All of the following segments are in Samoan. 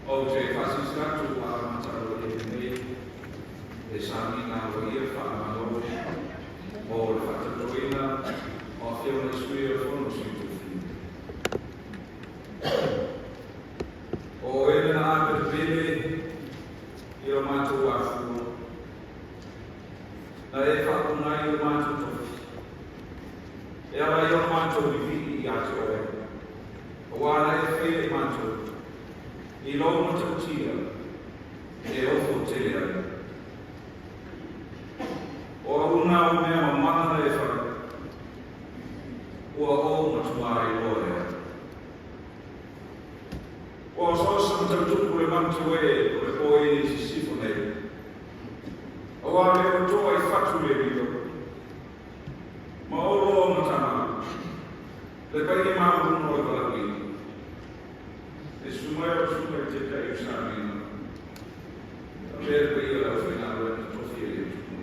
Ou te faasilasila atu ua amata aloaia nei le sauniga aloaia faale-Malo mo le faatautoina o Afioga i Sui o le Fono a Sui Tofia. O e na apelepele i o matou afua, na e faapunaai o matou tofi, e ala i o matou vivii ia te oe, aua na e faia i matou, i lou matautia e ofo tele ai. O auna o mea mamana na e fai, ua ou matua iloa e au. Ua osaosa ma tautupu le manutu e o le pō i sisifo nei. Aua le o toa i fatu le lilo. Ma olo o matama, le paia maualuga o le valaauina. E susu mai lau susuga i le Taitai o Samoa, faapea le paia o le aufaigaluega totofi a le Atua.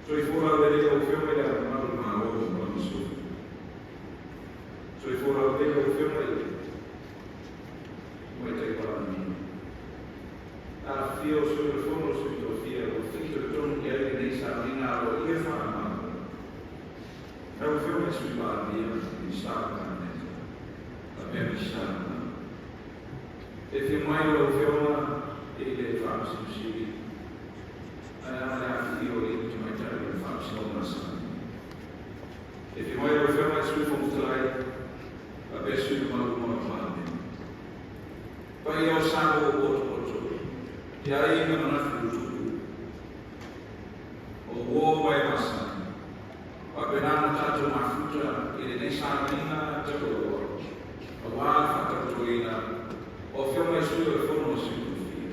Soifua laulelei lau Afioga i Le Ao Mamalu o le Malo ma lau Masiofo. Soifua laulelei lau Afioga i le Tamaitai Palemia. Afifio o Sui o le Fono a Sui Tofia ua fitoitonu i ai lenei sauniga aloaia faale-Malo. Lau Afioga i le Sui Palemia, Minisita o le Kapeneta, faapea Minisita Lagolago. E afio mai lau Afioga i le Faamasino Sili, ae a le afifio o alii ma tamaitai o le Faamasinoga a Samoa. E afio mai lau Afioga i le Sui Fofoga Fetalai, faapea sui usufono mamalu uma o le Palemene. Paia o Samoa ua potopoto i aiga ma nafi utupu, o uo ma e masani, faapena ona tatou mafuta i lenei sauniga taualoa, aua le faatautoina o Afioga i Sui o le Fono a Sui Tofia.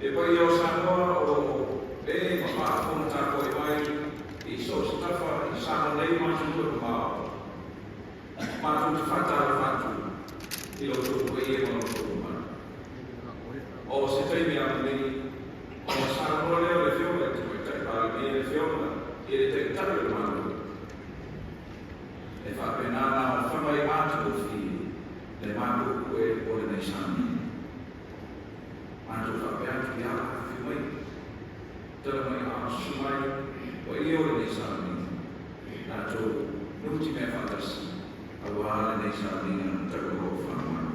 E paia o Samoa o lo o e ma faafofoga tapuai mai i so o se tafa i Samoa nei ma atunuu e mamao. Matou te faatalofa atu i lo outou paia ma lo outou mamalu. O se taimi amuli ona saunoa lea o le Afioga i le Tamaitai Palemia, le Afioga i le Taitai o le Malo, e faapena ona aofaga i matagofie le mapuepue o lenei sauniga. Tala mai a susu mai paia o lenei sauniga, tatou nutimea faatasi auā lenei sauniga taualoa o faamalo.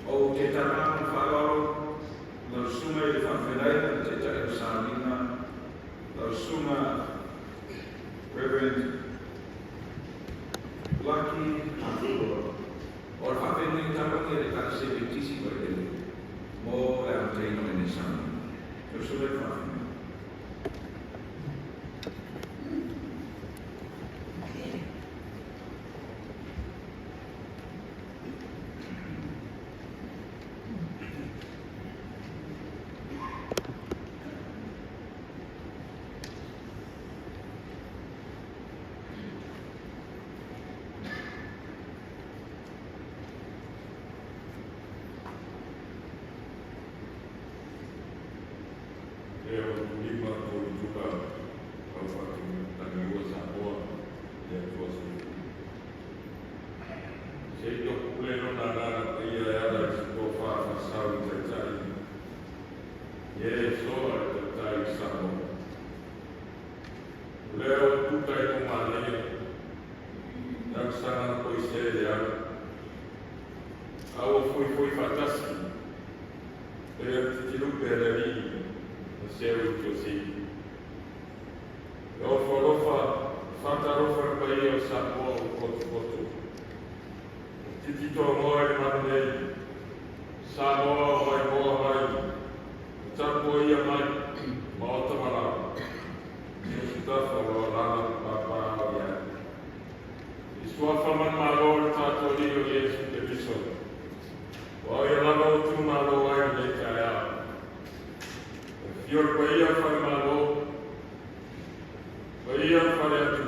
Ou te tapa ma le faaaloalo lau Susuga i le Faafeagaiga, le Taitai o le sauniga, lau Susuga Reverend Lucky Afualo, o le faafeagaiga tapuai a le Ekalesia Metotisi i Vailele mo le amataina o lenei sauniga. Lau Susuga i le Faafeagaiga. E o lima tolu tula au faatagio Samoa i le Atua Soifua. Se i topule lona Agaga Paia e ala i se tofa faasau i taitai, e soa e taitai i Samoa. O lea ua tuta i manaia, tausaga na poise le ala. A ua fuifui faatasi, e le titilupe a le alii na seu i Tuasivi. E ofo alofa faatalofa i le paia o Samoa ua potopoto. Titi toagoa i le malu nei, Samoa o mai moa mai, o tapuaia mai, maota malao. So se tafa o alala papa o ia. I suafa manumalo le tatou Alii o Iesu Keriso. Ua ia lava o tu malo ai le taeao. E fio le paia fale malo, paia fale atu,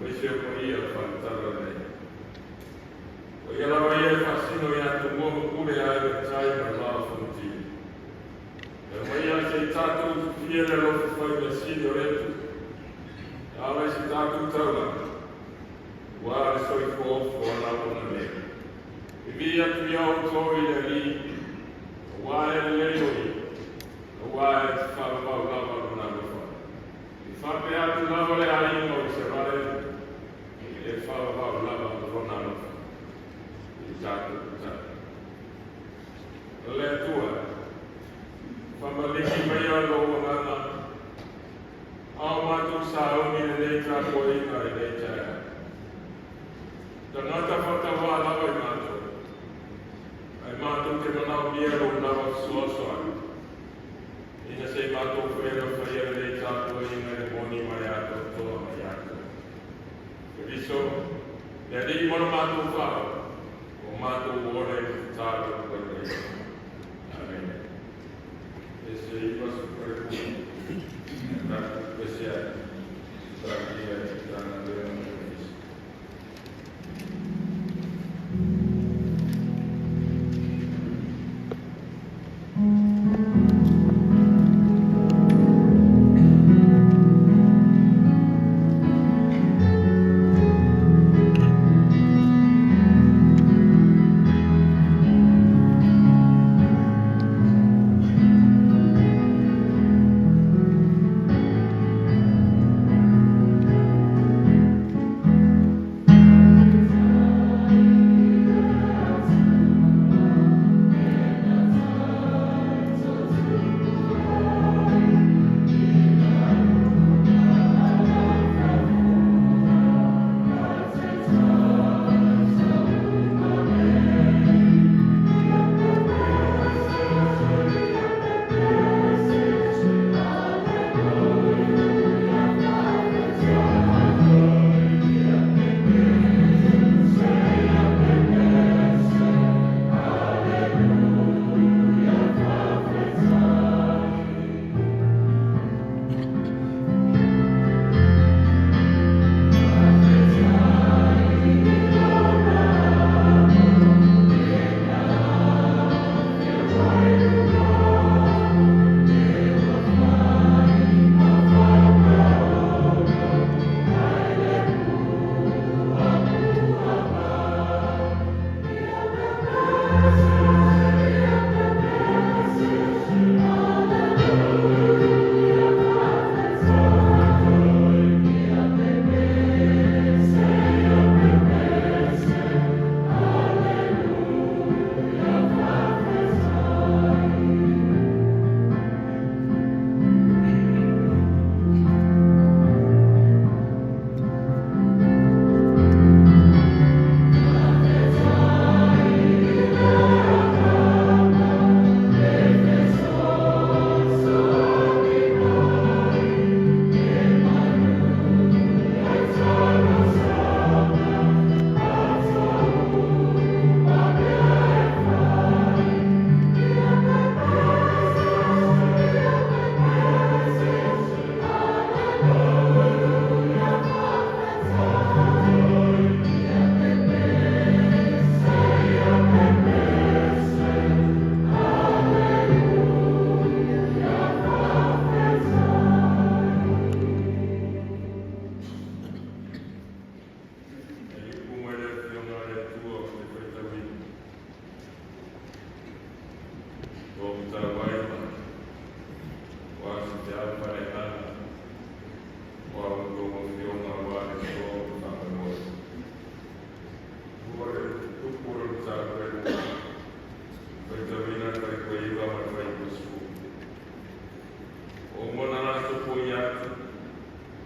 paise o paia fale tala nei. O ia lava ia e faasino ia Tumua ma Pule ai le tai ma le vaa o Fonoti. E mai a se i tatou fia le alofa fai mea sili o le Atua. Ala i se tatou taulaga, ua le soifua ofo ala ona nei. E vi atu ia outou i le Alii, aua e lelei o ia, aua e faavavau lava lona alofa. I faapea atu lava le aiga o Isaraelu, e faavavau lava lona alofa. I tatou tatalo. O le Atua, faamaliki mai lou agaga, ao matou sauni lenei tapuaiga i lenei taeao. Tagata faatauā lava i matou, ae matou te manaomia lou lava fesoasoani. Ina se i matou faia faia lenei tapuaiga i le moni ma le atoatoa ma le atoa. Keriso, le Alii ma lo matou fao, o matou ola i le tatalo atu ai nei. Amen. E se iwa su pare tatou pese ai. Taatia i tana lea ma Keriso. pitau ai ma ua asiteau faleagaga o a outou afioga auā le asoa o le faamoemoe. Ua le tupu o le mataupu e lua, faitauina le fuaiupu e 9 ma le fuaiupu e 10. O uma ona latou poia atu,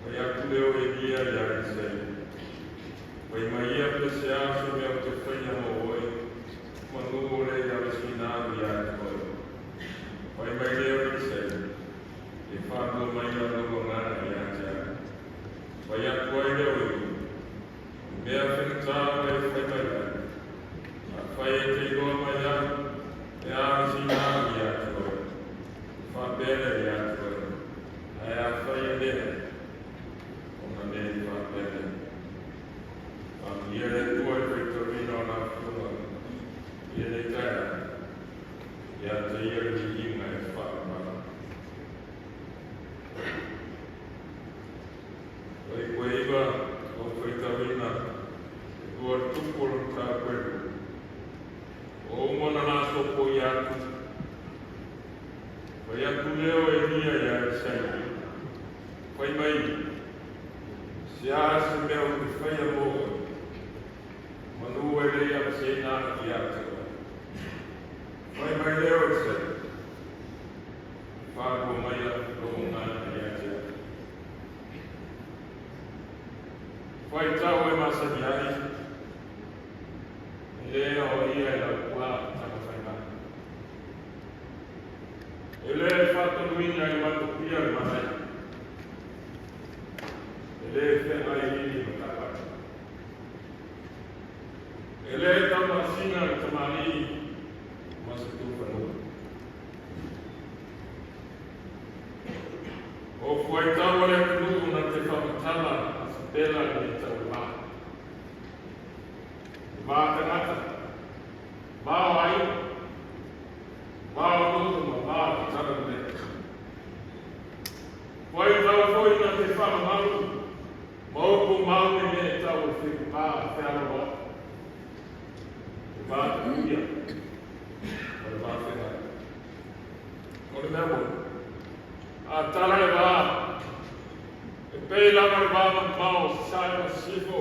fai atu lea o Eliya ia Elisai, “Fai mai ia pe se a se mea ou te faia mo oe, manu o le ave sina au ia te oe.” Fai mai lea o Elisai, “E faalua mai lou agaga ia te au.” Fai atu ai lea o ia, “O le mea faigata ua e fai mai ai, afai e te iloa mai au pe ave sina au ia te oe, faapea lea ia te oe, ae afai e leai, ona le faapea lea.” Faamanuia le Atua i le faitauina o Lana Afioga i lenei taeao. Ia te ia le viiga e faavavau. Fuaiupu e 9 o faitauina e lua le tupu o le mataupu e lua. O uma ona latou poia atu, fai atu lea o Eliya ia Elisai, “Fai mai, se a se mea ou te faia mo oe, manu e le i aveseina au ia te oe.” Fai mai lea o Elisai, “Faalua mai lou agaga ia te au.” Faitau e masani ai, e le aoaia e Laupua Tamafaiga. E le faatonuina e Matapia le manaia. E le feagailili ma taavale. E le taumasina le tamalii ma se tufanua. O fuaitau a le atunuu na te faamatala ma sapela le mea tau le va. Le va tagata, va o aiga, va o nuu ma va o talalelei. Fuaitau foi na te faamamalu ma upu mau le mea e tau o le va fealoaloai. Le va tapuia ma le va feagai. O le mea moni, a tala le va, e pei lava le va mamao o Sasae ma Sisifo,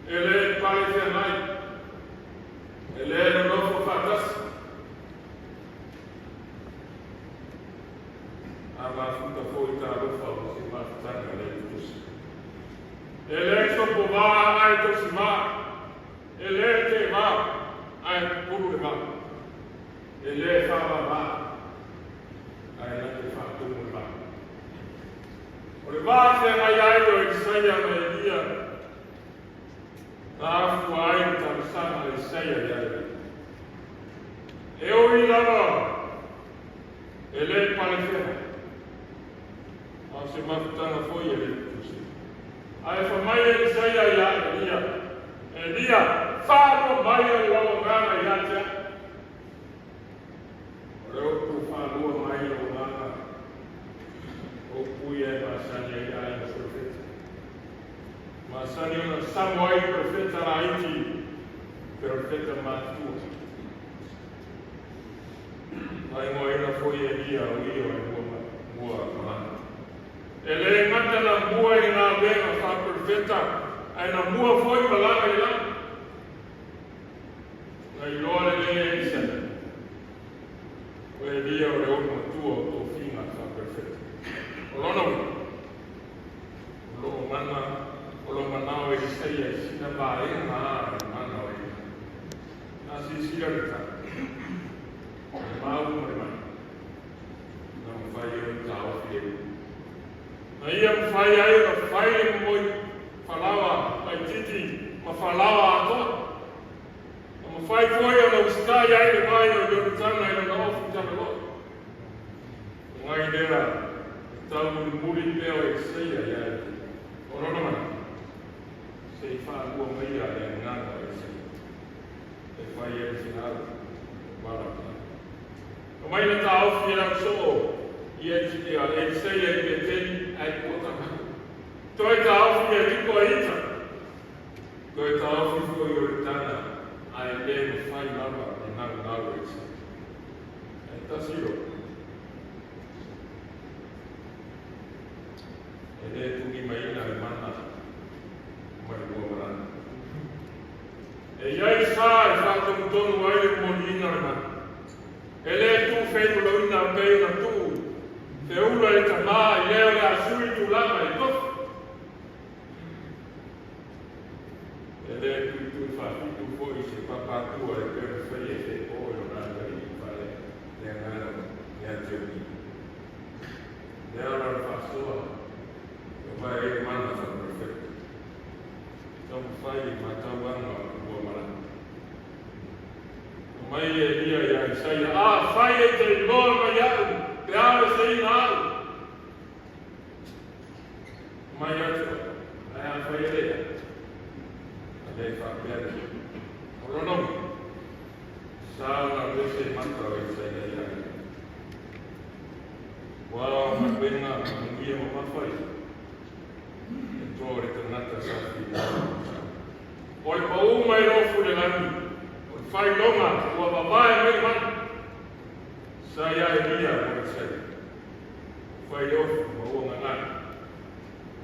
e le pale feagai, e le nonofo faatasi. A mafuta foi talofa o se mafutaga le tutusa. E le sopo ae tausi e le teeva ae pupulu le va. E le faavava ae na te faatumu le va. O le va feagai ai o Elisaia ma Elia, na afua ai le talosaga a Elisaia ia Elia. E ui lava e le palefea, a o se mafutaga foi e le tutusa. Ae fai mai Elisaia ia Elia, “Elia, faalua mai lou agaga ia te au.” O le upu faalua mai lou agaga, o upu ia e masani ai aiga perofeta. Masani ona samo ai perofeta laiti, perofeta matutua. Faaigoaina foi Elia o ia o le mua malaga. E le gata na mua i galuega faaperofeta, ae na mua foi malaga i lagi. Na iloa lelei e Elisai, o Elia o le olomatua o tofiga faaperofeta. O lona uiga, o loo mana o lo manao Elisaia i sina vaega a le mana o Elia. A silasila le tala, o le mau ma le mai, na mafai ai ona taofi le ulu. Na ia mafai ai ona fai le momoi falaoa laititi ma falaoa atoa. Na mafai foi ona usitai ai le vai o Ioritana i lona ofi talaloa. O ngai lea e tau mulimuli pea o Elisaia ia Elia. O lona mana, se i faalua maia le agaga o Elisaia. E fai ai se au, wala mai. O mai na taofi e lau soo i Elisaia i Peteli ai kota mai. Toe taofi e tiko a ita. Toe taofi foi Ioritana ae le mafai lava e naunau Elisaia. Ae tasi loa, e le tulimaina le mana mai le muamalana. E i ai sa e faatonutonu ai le momoliina o le mana. E le tuufeulauina pei ona tuufeula e le tamā i le o le a sui tulaga i tofi. E le tuitui faafitu foi i se papatua e pei ona faia e Fepo i lona atalii faaleagaga ia te Uni. Le ala o le faasoa, e vae ai le mana faaperofeta. Taumafai i matauaga o le muamalana. Mai e Elia ia Isaia, afai e te iloa mai au, pe a o seina au. Mai atu, ae afai e lea. A le faapea le. O lona uiga, sa ona alu ese mata o Isaia ia ia. Ua o galuega manuia mamafa ia. E toa o le tagata sa finau. O le pau mai le ofu i le lagi, o le faailoga ua vavae mai mana. Sa ia Elia mo Isaia. Fai le ofu ma ua gagana.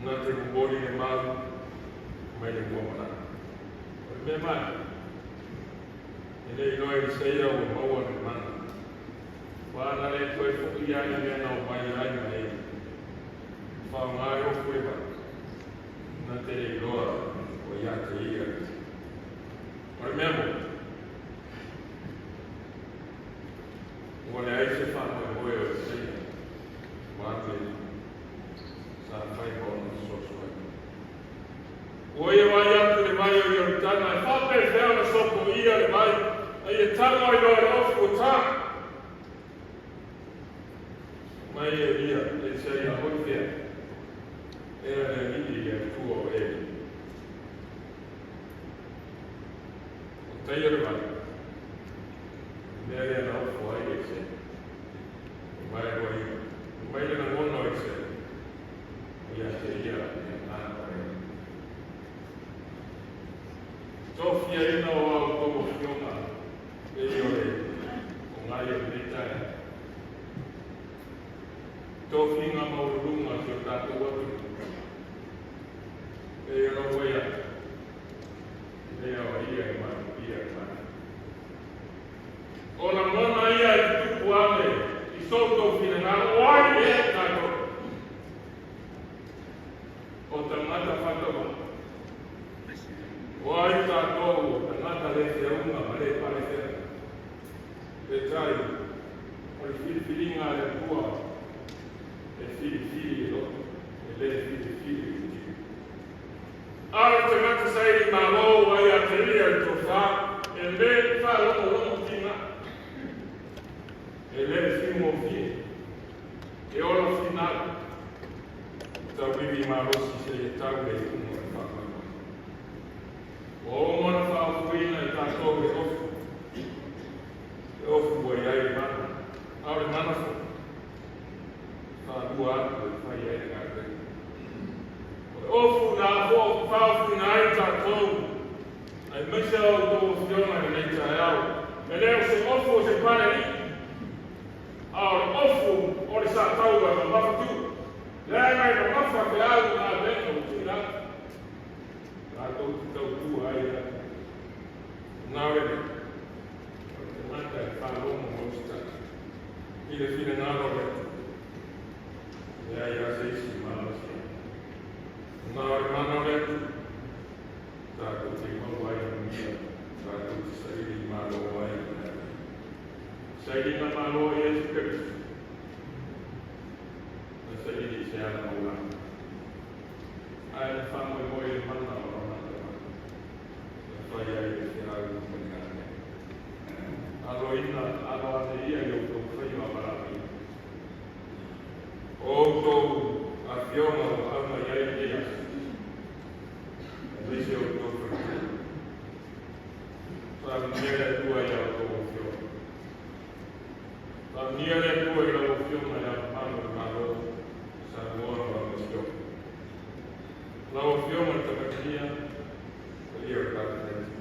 Na te momoli le mau mai le muamalana. O le mea mai. E le iloa e Isaia ua maua le mana. Ua ana le toe foi ai mea na o mai ai ma ei. Whaonga e ofu e vai. Na te le iloa o ia te ia. O le mea mo. Ua leai se faamoemoe o Isaia. Ua atu e sa fai ma ona fesoasoani. Ua ia vai atu le vai o Ioritana, e faapefea ona sopoia le vai, a ia tago ai loa le ofu o tā. Mai e Elia, e Isaia, oi fea, ea le alii le Atua o Eli. O taia le vai, mea lea na ofo ai e Isaia. O mai roa ia, o mai le lagona o Isaia, o ia te ia le agaga o Eli. Tofiaina o a outou afioga e i o le o ngai o lenei taeao. Tofiga maualuluga o si o tatou atunuu. E ona ua ia, e lea o ia e maluia e mai. O lagona ia e tutupu ane i so outou finagalo, o ai ea tatou? O tagata faatauvaa. O ai tatou o tagata le feauga ma le pale fea. Peitai, o le filifiliga a le Atua e filifili e loto, e le filifili e tino. A o le tagata saili malo ua ia te ia le tofa, e le faalogologo tiga. E le fiugofie, e ola finau. Tauivi malosi seia tau le iuga o le faamoemoe. Ua uma ona faaofuina i tatou le ofu. Le ofu ua i ai le mana. A o le mana foi. Faalua atu e fai ai le galuega. O le ofu na faaofuina ai tatou. Aemaise a outou afioga i lenei taeao. E le o se ofu o se paleni. A o le ofu o le sataua e mamafatu. Leaga e mamafa feau ma galuega ua tuuina atu. Tatou te tautua ai le atunuu. Na o lenei, o le tagata e faalogo ma usitai i le finagalo o le Atua. E leai lava se isi malosi. Na o le mana o le Atua. Tatou te maua ai le manuia, tatou te saili malo ai le Atua. Sailiga malo o Iesu Keriso. Na saili i se ala maulana. Ae na faamoemoe i le mana o lona Tama. Na fai ai le feau ma le galuega. Aloina, alo ane ia i outou faiva valaauina. O outou afioga ua aumai ai lenei aso. Aemaise o outou faipule. Faamanuia le Atua ia outou afioga. Faamanuia le Atua i lau afioga i Le Ao Mamalu o le Malo, Samoa ma lau Masiofo. Lau afioga i le Tamatania, paia o le Kapeneta.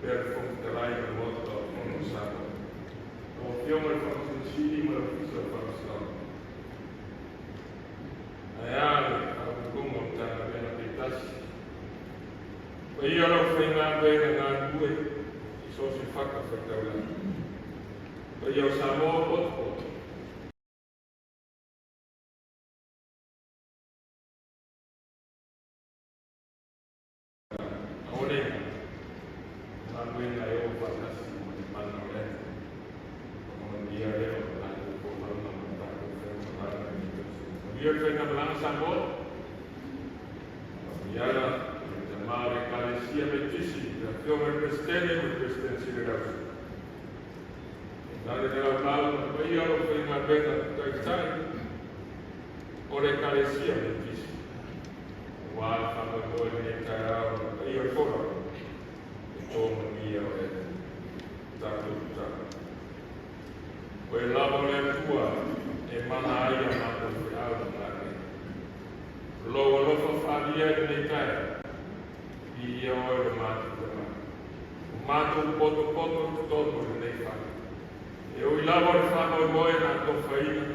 Pea le Fofoga Fetalai ma le Maota o Fono o Samoa. Lau afioga Afioga i le Faamasino Sili ma le Ofisa o Faamasinoga. Ae a le Faauluuluga o Matagaluega taitasi. Paia o le aufaigaluega galulue i so o se fatafaitaulaga. Paia o Samoa ua potopoto aolega galuega e o faatasi ma le mana o le Atua. Ona manuia lea o le tatou folauga ma le tatou faigamalaga i lenei tausaga. Manuia le faigamalaga Samoa. Manuia le tama o le Ekalesia Metotisi, le Afioga i le Peresetene ma le Peresetene Sili. Tainane le laulau ma le paia o le aufaigaluega taitai o le Ekalesia Metotisi aua le faamoemoe i lenei taeao ma le paia o le folau e to manuia o le Atua. Tatou tatalo. O e lava o le Atua e mana ai a matou feau ma galuega. O lou alofa faaalia i lenei taeao, viia oe lo matou Tama. O matou potopoto i totonu o lenei fale. E ui lava o le faamoemoe na atofaina,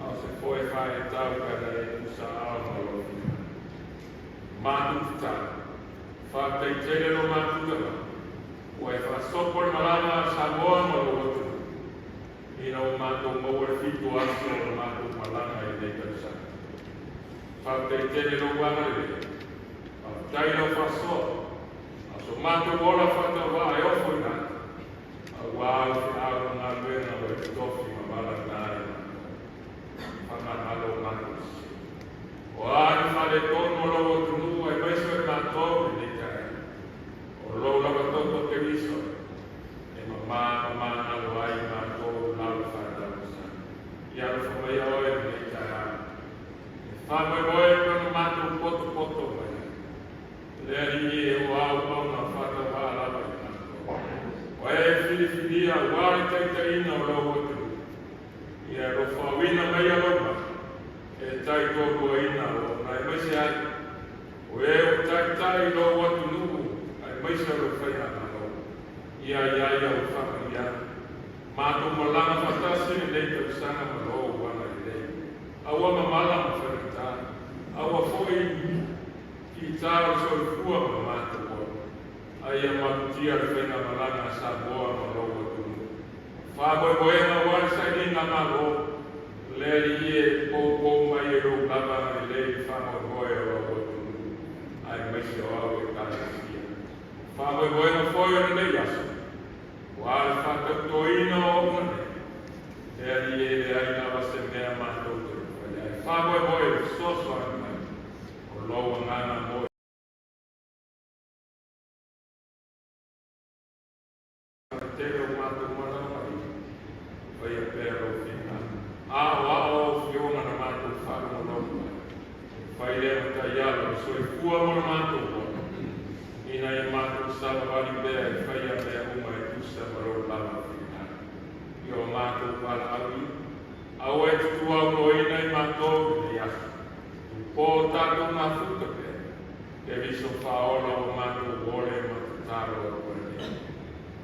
a o se foe faaetau pe ana le tusa ao ma lou finagalo. Matou tatalo, faafetai tele lo matou Tama, ua e faasopo le malaga a Samoa ma lou atunuu, ina ua matou maua le 7 aso o le matou malaga i lenei tausaga. Faafetai tele lou agalelei, faafetai lau faasoa, a o so matou ola faatauvaa e ofoina atu, aua au feau ma galuega ua e totofi ma valaauina ai matou. Faamagalo o matou sese. O a ni faaletonu o lou atunuu aemaise o i matou i lenei taeao. O lou lava toto Keriso e mamā ma magalo ai matou lalo faataumasaga. Ia alofa mai oe i lenei taeao. E faamoemoe pe ona matou potopoto mai ai. Le Alii e, o au auauna faatauvaa lava i matou. O e filifilia aua le taitaiina o lou atunuu. Ia alofaauina mai lou mai. E taitoaluaina o aemaise ai. O e o taitai lou atunuu aemaise o lou faigamalo. Ia ia ia o faamanuiaga. Matou malaga faatasi lenei tausaga ma lou agalelei. Aua mamala ma faigata. Aua foi fita o le soifua ma matou ola. Ae ia malutia le faigamalaga a Samoa ma lou atunuu. Faamoemoega aua le sailiga malo. Le Alii e, poupou mai e lou lava agalelei le faamoemoe o lou atunuu aemaise o au Ekalesia. Faamoemoega foi o lenei aso, ua le faatautoina o auauna nei. Le Alii e, leai lava se mea matou te mafai ai. Faamoemoe le fesoasoani mai o lou agaga mo le tele o matou manaoga faia pea lou finagalo. A o ao o fioga na matou faalogologo ai. Fai lea ma taiala o le soifua mo le matou ola. Ina ia matou savavali pea e faia mea uma e tusa ma lou lava finagalo. Ia o matou valaau ia. Aua e te tuauloina i matou i lenei aso. Tupo tatou mafuta pea. Keriso faaola o matou ole ma tatalo atu ai nei.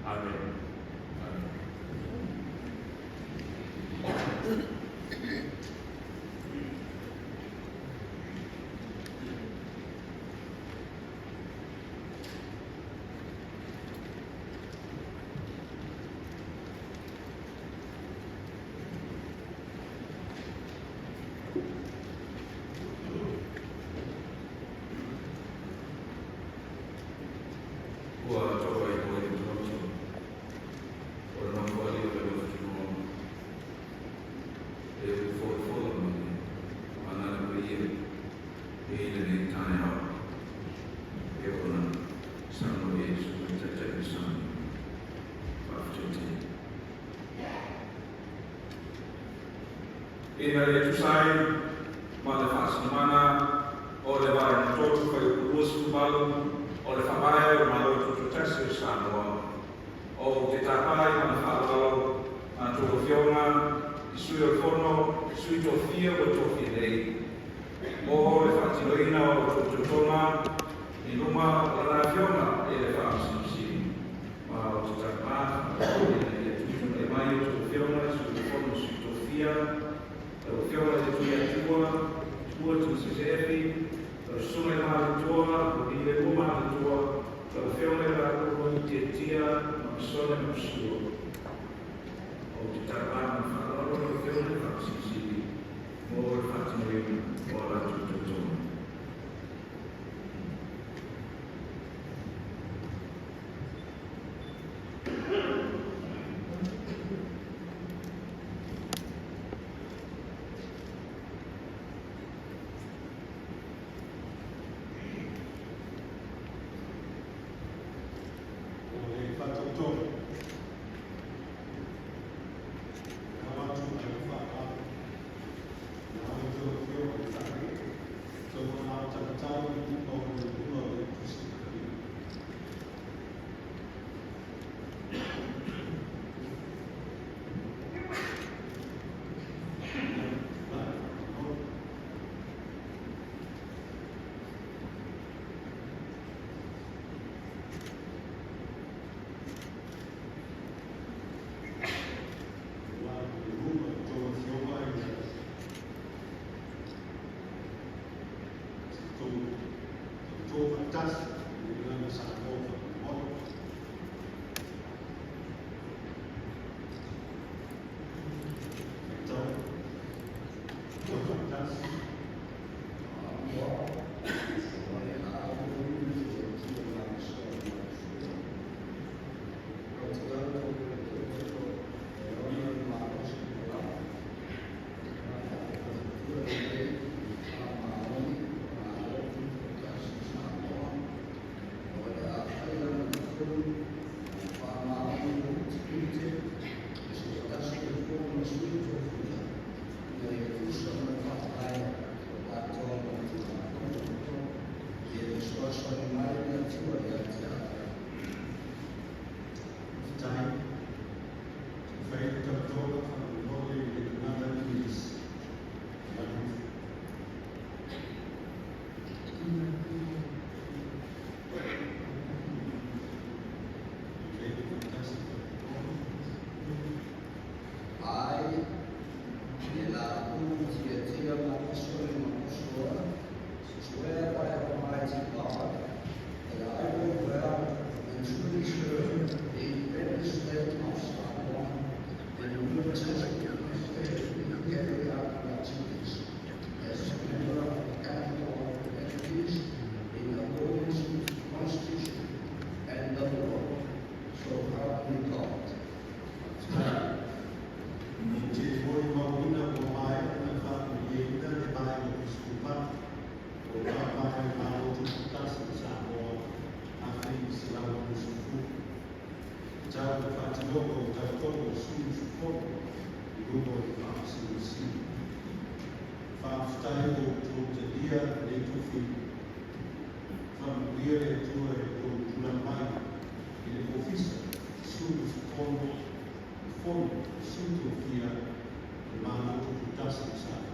Amen. Amen. Ua toa i koe te toto o le Nofoalii o le Lotonoa e ufolafola mai nei Agaga Paia i lenei taeao e ona saunoa Iesu e taitai le sami. Faafetai tele. Ina ia tusa ai ma le faasilamaga o le Vaega 3 fuaiupu 28 o le Faavae o le Malo Tutoatasi o Samoa, ou te tapa i ma le faaaloalo a outou afioga i sui o le Fono Sui Tofia ua tofia nei mo le faatinoina o outou totoga i luma o lana afioga i le Faamasino Sili. Ma ou te tapa ina ia tutulai mai outou afioga. Tofia, lau Afioga i le Tuiatua Tupua Tuisese Efi, lau Susuga i le Malietoa Laualii Malietoa, lau Afioga i le Laulu Tiatia ma Masone Mapusua. Ou te tapa ma le faaaloalo lau Afioga i le Faamasino Sili mo le faatinoina o a latou Tautoga. O le faatautoga, e ao atu ma le faaaloalo i a outou Afioga i faaee, outou aao tatalo i luma o le uluga o le Tusi Paia. Tulai, faamalo. Ua i luma o outou Afioga i sa outou tautō faatasi i le agaga Samoa faamolemole. Faitau, tautō faatasi. Faafetai. Fai le tautoga faamolemole i le gagana Igilisi. Malu. Lei faatasi faamolemole. I, Le Tiatia Mapisone Mapusua, swear by Almighty God that I will well and truly serve the independent state of Samoa and will faithfully carry out my duties as a member of the Council of Representatives in accordance with the Constitution and the law. So help me God. Faafetai. Ou te molimauina ua maea ona faamalieina le Vaega Episikopato o Faavae o Malo Tutoatasi o Samoa 1960. E tau le faatinoga o tautoga o sui usufono i luma o le Faamasino Sili. Faafetai ua outou talia lenei tofiga. Faamanuia le Atua i lo outou tulai mai i le ofisa sui usufono i Fono a Sui Tofia o le Malo Tutoatasi o Samoa.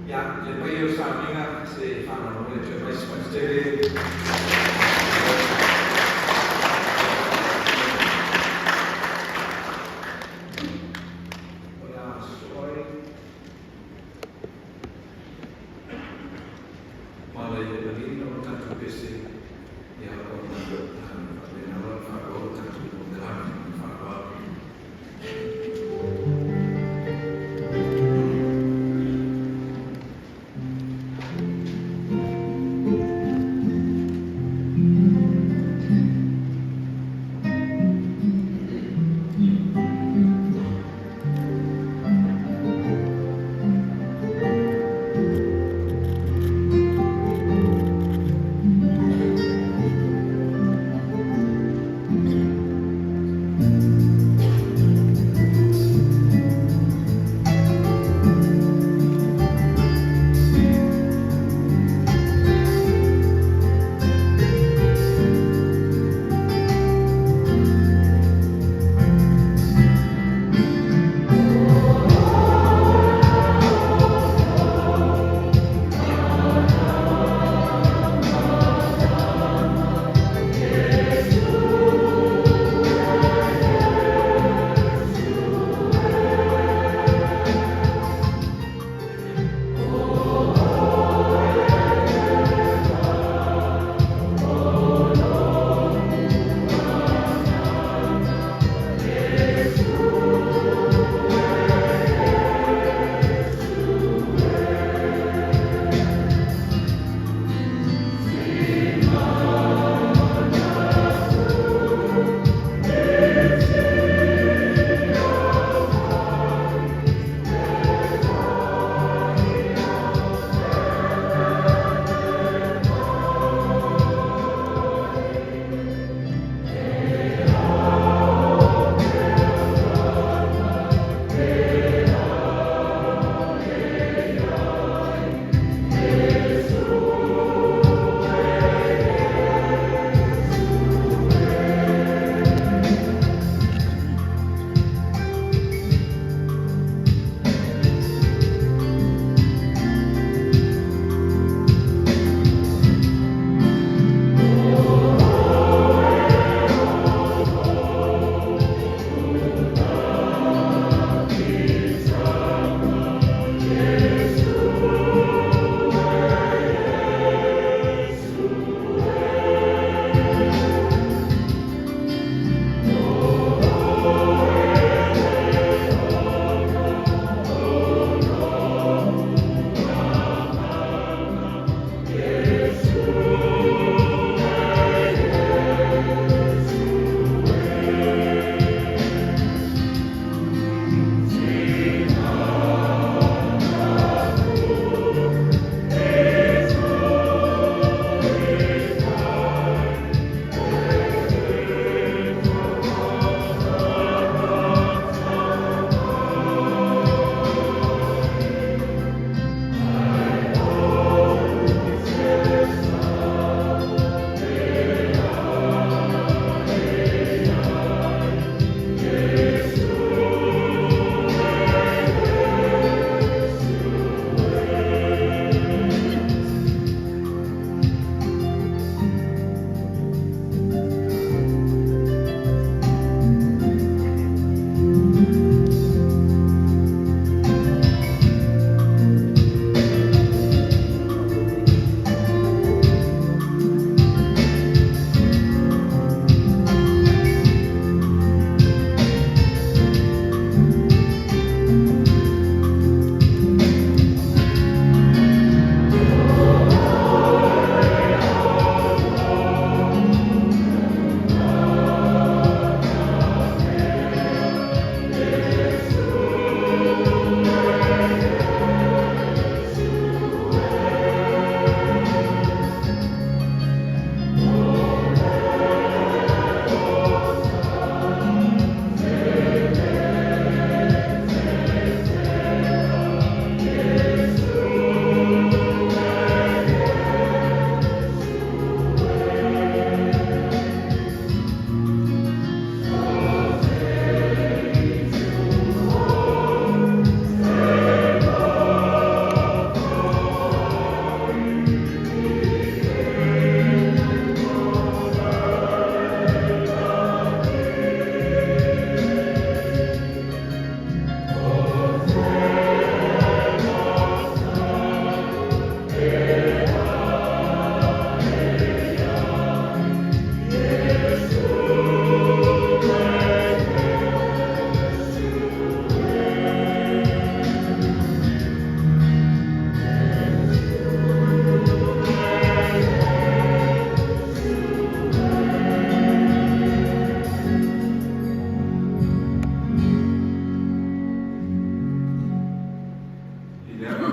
Ia, le paia o sauniga se faamalolo le toe mai se tele. O le a soai ma le manino o tatou pese, ia ona faapena ona faaauau tatou polokalame ma le faaaloalo.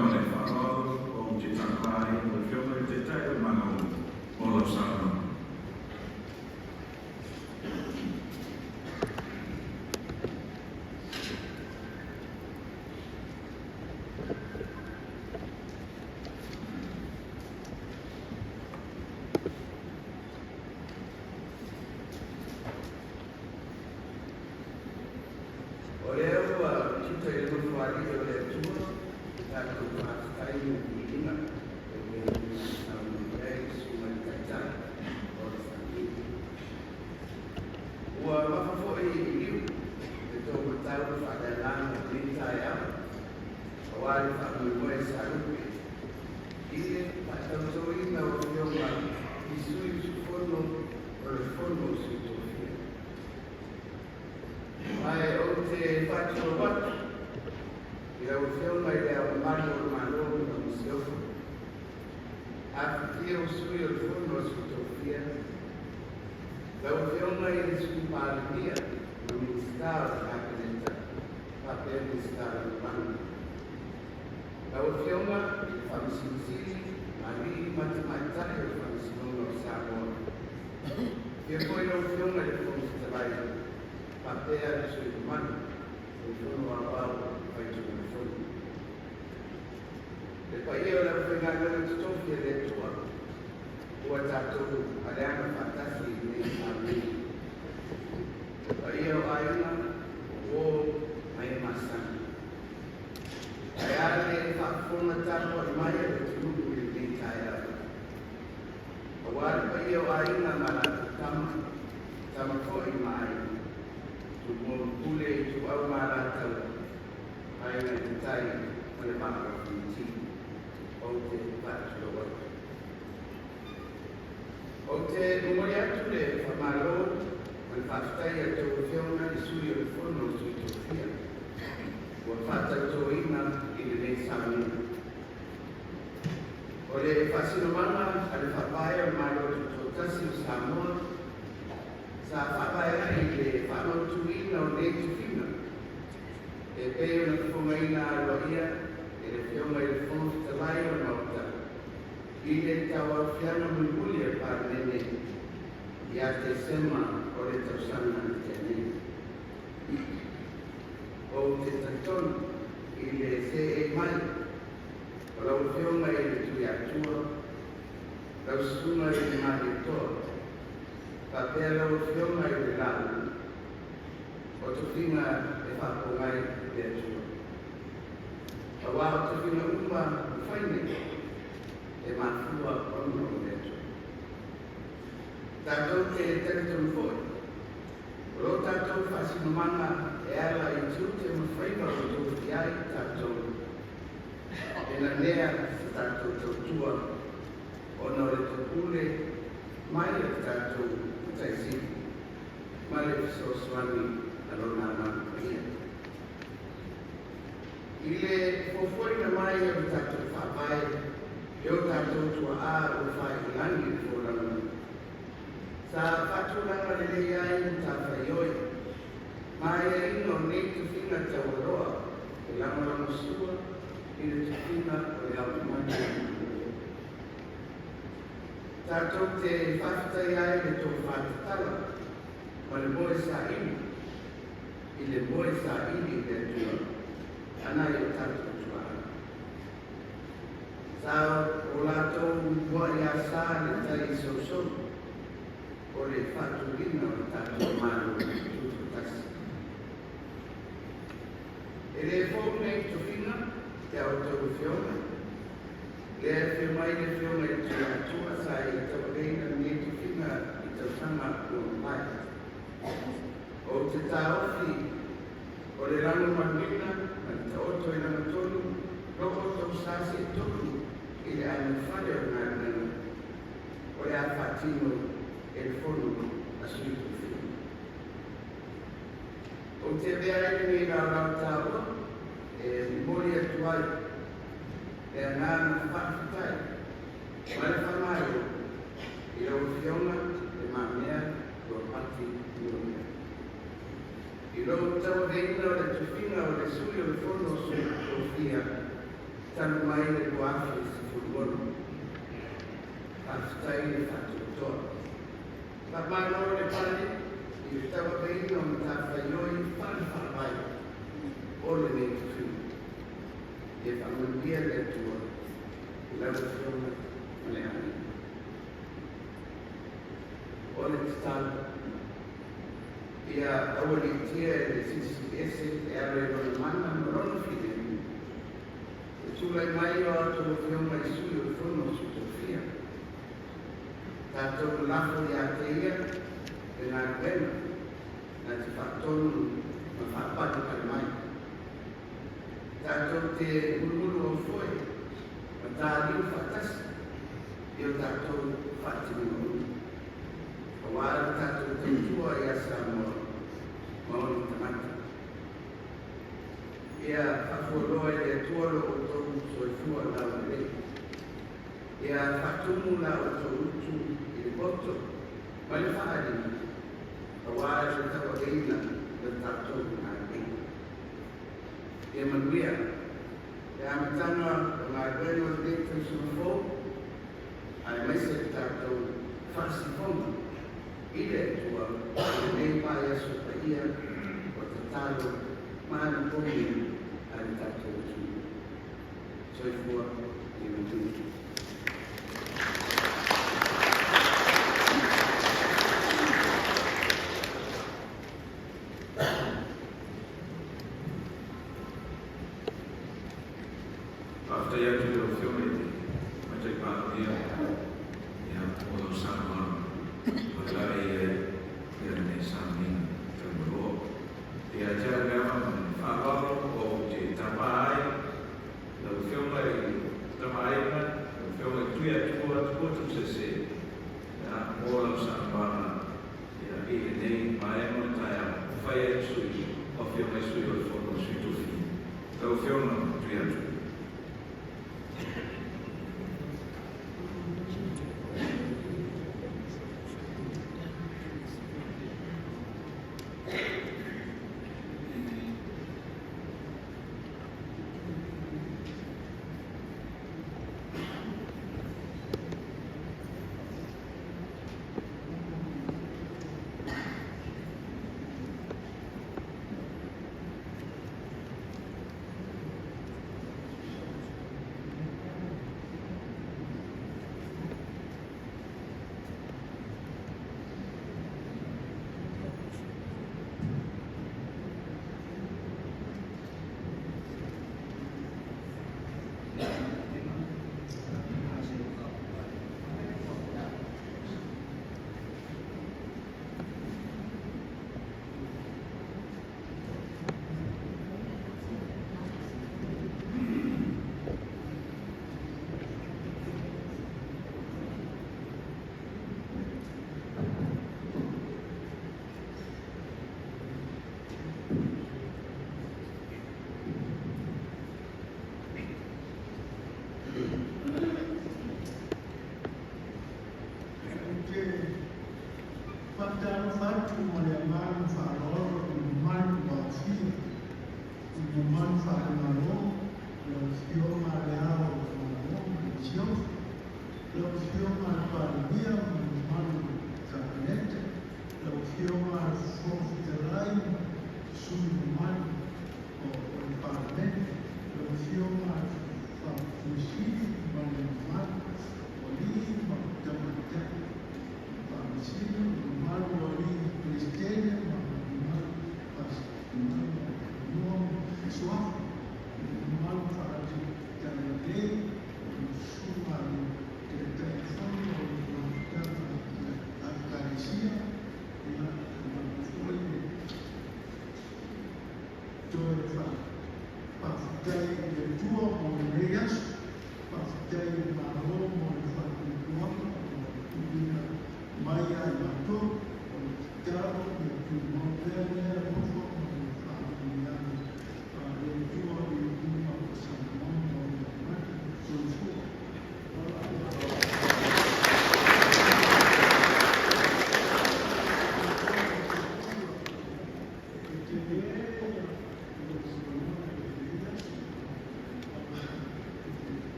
Ma le faaaloalo ou te tapa ai lau Afioga i le Taitai o le Malo mo lau saunoaga. O lea ua tuta i le Nofoalii o le Atua le tatou faafetai ma le viiga e pei ona saunoa i ai le Susuga i le Taitai o le Falemeli. Ua mafa foi i liu le taumatau faaleagaga o lenei taeao aua le faamoemoe sa lupe i le faatautoina o Afioga i sui usufono o le Fono a Sui Tofia. Ae ou te faatulou atu i lau Afioga i Le Ao Mamalu o le Malo ma lau Masiofo, afifio Sui o le Fono a Sui Tofia, lau Afioga i le Sui Palemia ma Minisita o le Kapeneta faapea Minisita Lagolago, lau Afioga i le Faamasino Sili ma alii ma tamaitai o le Faamasinoga o Samoa, afio foi lau Afioga i le Fofoga Fetalai faapea le sui usufono mamalu o le Fono Aoao Faitulafono. Le paia o le aufaigaluega totofi a le Atua ua tatou aleaga faatasi i lenei sauniga. Le paia o aiga, o uo ma e masani. Ae a le faafofoga tapuai mai a le atunuu i lenei taeao. Aua le paia o aiga ma latou tama, tama foi ma aiga, Tumua ma Pule, Ituau ma Alataua, Aiga i le Tai ma le Vaa o Fonoti. Ou te faatulou atu. Ou te momoli atu le faamalo ma le faafetai i a outou Afioga i sui o le Fono a Sui Tofia ua faatautoina i lenei sauniga. O le faasinomaga a le Faavae o le Malo Tutoatasi o Samoa sa faavae ai le faamautuina o nei tofiga e pei ona fofogaina aloaia e le Afioga i le Fofoga Fetalai o le Maota i le tauaofiaga mulimuli a le Palemene ia Tesema o le tausaga na tea nei. Ou te talitonu i le seei mai o lau Afioga i le Tuiatua, lau Susuga i le Malietoa, faapea lau Afioga i le Laulu, o tofiga e faapogai le Atua. Aua o tofiga uma ua fai nei, e mafua ona o le Atua. Tatou te talitonu foi, o lo tatou faasinomaga e ala i tiute ma faiva ua tofia ai tatou, e nanea sa tatou tautua ona o le topule mai o le tatou Matai Sili ma le fesoasoani a lona Agaga Paia. I le fuafuaina mai o le tatou Faavae e o tatou tuaa ua fai i lagi le folauga, sa faatulaga lelei ai matafaioi ma aiaiga o nei tofiga taualoa e lagolagosua i le tofiga o Le Ao Mamalu o le Malo. Tatou te faafetai ai le tofa tatala ma le moe saili i le moe saili i le Atua a nai o tatou tuaa. Sa o latou muai asa le tai sousou o le faatuina o le tatou Malo Tutoatasi. E le fou nei tofiga ia outou Afioga, lea e afio mai le Afioga i le Tuiatua sa ia tauaveina lenei tofiga i tausaga ua mavae. Ou te taofi o le lagomaluina ma le taoto i lagatonu lo outou sa seetolu i le anofale o le galuega o le a faatino e le Fono a Sui Tofia. Ou te avea ai lenei laolao taua e momoli atu ai le agaga faafetai ma le faamalo i lau Afioga Le Mamea Ropati Muagututia i lou tauaveina o le tofiga o le Sui o le Fono a Sui Tofia. Talu mai le 2016. Faafetai le faatoatoa. Faamalo le pale i le tauaveina o matafaioi faale-Faavae o lenei tofiga. Ia faamanuia le Atua i lau Afioga ma le aiga. O le tatalo, ia aualiitia e le Silisili Ese e ala i lona mana ma lona filemu le tulai mai o a outou afioga i Sui o le Fono a Sui Tofia. Tatou lafo ia te ia le galuega na te faatonu ma faapalepale mai. Tatou te mulumulu aufoe ma taliu faatasi i o tatou faatinoga uma, aua le tatou tautua ia Samoa ma ona tagata. Ia faafualoa e le Atua lo outou soifua laulelei. Ia faatumu la outou utu i le poto ma le faaaliga, aua le tauaveina o le tatou galuega. Ia manuia le amataga o galuega o lenei tausaga fou, aemaise le tatou faasifoga i le Atua i lenei vaiaso paia o tatalo ma anapogi a le tatou atunuu. Soifua ia manuia. Faafetai atu i lau Afioga i le Tamaitai Palemia, ia, mo lau saunoaga ua tae i ai ia lenei sauniga taumaloa. Ia te au le ava ma le faaaloalo ou te tapa ai lau Afioga i le Tama a Aiga, lau Afioga i Tuiatua Tupua Tamasese, ia, mo lau saunoaga, ia, i lenei vaega o le taeao ua fai ai ma sui o Afioga i Sui o le Fono a Sui Tofia. Lau Afioga Tuiatua. Ou te faatalofa atu ma le agaga faaaloalo i le mamalu aofia i mamalu faale-Malo, lau Afioga Le Ao o le Malo ma le Masiofo, lau Afioga i le Palemia ma le mamalu o le Kapeneta, lau Afioga i le Fofoga Fetalai ma sui usufono mamalu o le Palemene, lau Afioga i le Faamasino Sili ma le mamalu o alii ma tamaitai Faamasino, le mamalu o alii Peresetene ma le mamalu o Fanua ma Suafa, le mamalu faale-Kapeneta.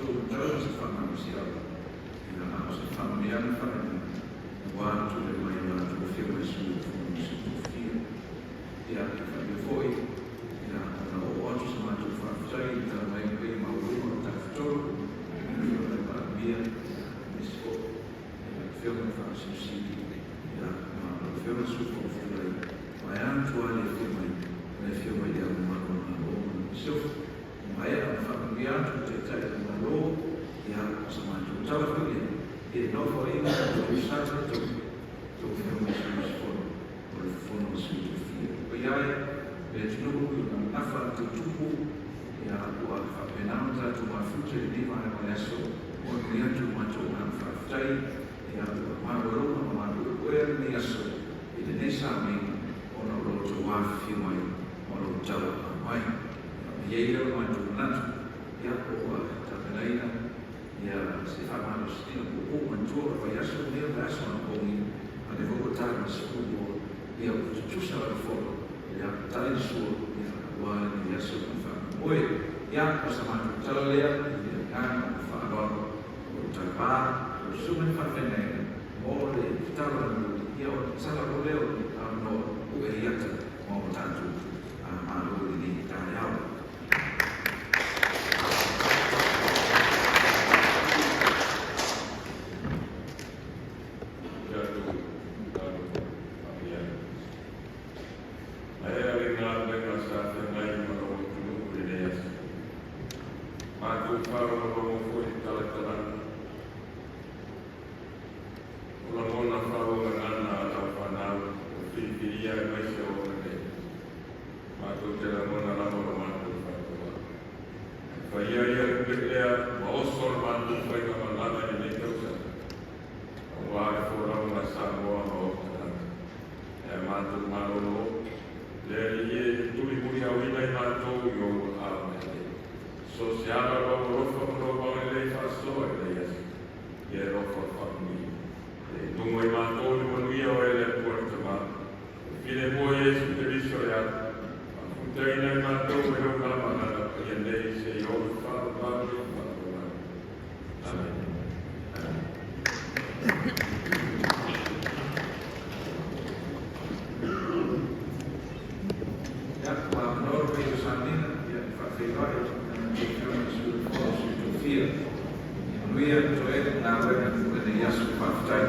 outou tala ma se faamalosiau ia a o se faamanuiaga faapena auā le tulai mai o la outou Afioga Iesu i le Fono a Sui Tofia. Ia, e faapea foi ia ona oo atu se matou faafetai i le tala mai o le paia maualuga o le Tafatolu, le Afioga i le Palemia, aemaise foi le Afioga i le Faamasino Sili, ia ma lau Afioga i le Sui Fofoga Fetalai, vaeatu lava le afio mai o le Afioga i Le Ao Mamalu o le Malo ma lau Masiofo. Ua maea ona faamanuia atu le Taitai o le Malo, ia o se matou tala foi lea i le Nofoaiga a outou a outou Afioga i sui usufono o le Fono a Sui Tofia. Le paia e o le atunuu i ona nafa tutupu, ia ua faapena ona tatou mafuta i lenei vaega o le aso. E momoli atu le matou agaga faafetai, ia ua malualuga ma mapuepue lenei aso i lenei sauniga ona o lo outou afifio mai ma lo outou tauaao mai. Ona i ai lea o le matou manatu, ia ua tapenaina ia se faamalositino puupuu manatua o le vaiaso lenei o le vaiaso anapogi, a o lea foi ua ta i le 12, ia ua tutusa le fono i le tali le sua aua lenei aso ma le faamoemoe. Ia, o sa matou tala lea i le agaga o le faaaloalo o le tapa lau susuga i le faafeagaiga mo le tatalo mulimuli, ia ona tatala loa lea o le avanoa ue ai ata ma o tatou malo i lenei taeao. Tatou tatalo faamanuiaga. Maea le galuega sa feagai ma lou atunuu i lenei aso. Matou faalogologo foi i talatalaga o lagona faaluagagana a lau fanau ua filifilia aemaise o ona nei. Matou te lagona lava lo matou faatuaa. Faia ia le pule lea ua oso le matou faigamalaga i lenei tausaga aua le folauga a Samoa ma ou tagata. E a matou malolo, le Alii e te tulimuliauina i matou i ou aao mailei. So o se ala o lou alofa ma lou agalelei faasoa i lenei aso, ia e alofa faamanuia. Ia i luga i matou le manuia o e le Atua le Tama, le filemu o Iesu Keriso le Ala, faafutaina i matou e lou lava Agaga Paia nei seia oo i le faavavau le faavavau. Amene. Amene. Ia, ua avanoa le paia o Salega e faafeiloai i le Afioga i le Sui o le Fono a Sui Tofia. Ia manuia toega o galuega o lenei aso. Faafetai.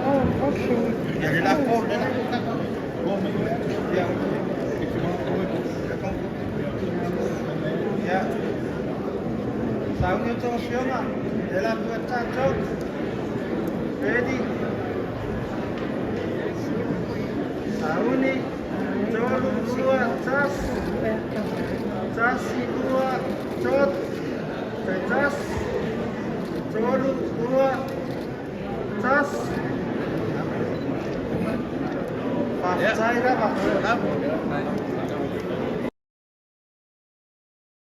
Oh, okay. Ia. Sauni o tō fioga. E la tua tātou. Ready? Sauni. Tolu, lua, tasi. Tasi, lua, tolu. Te tasi. Tolu, lua, tasi. Whaatai lava.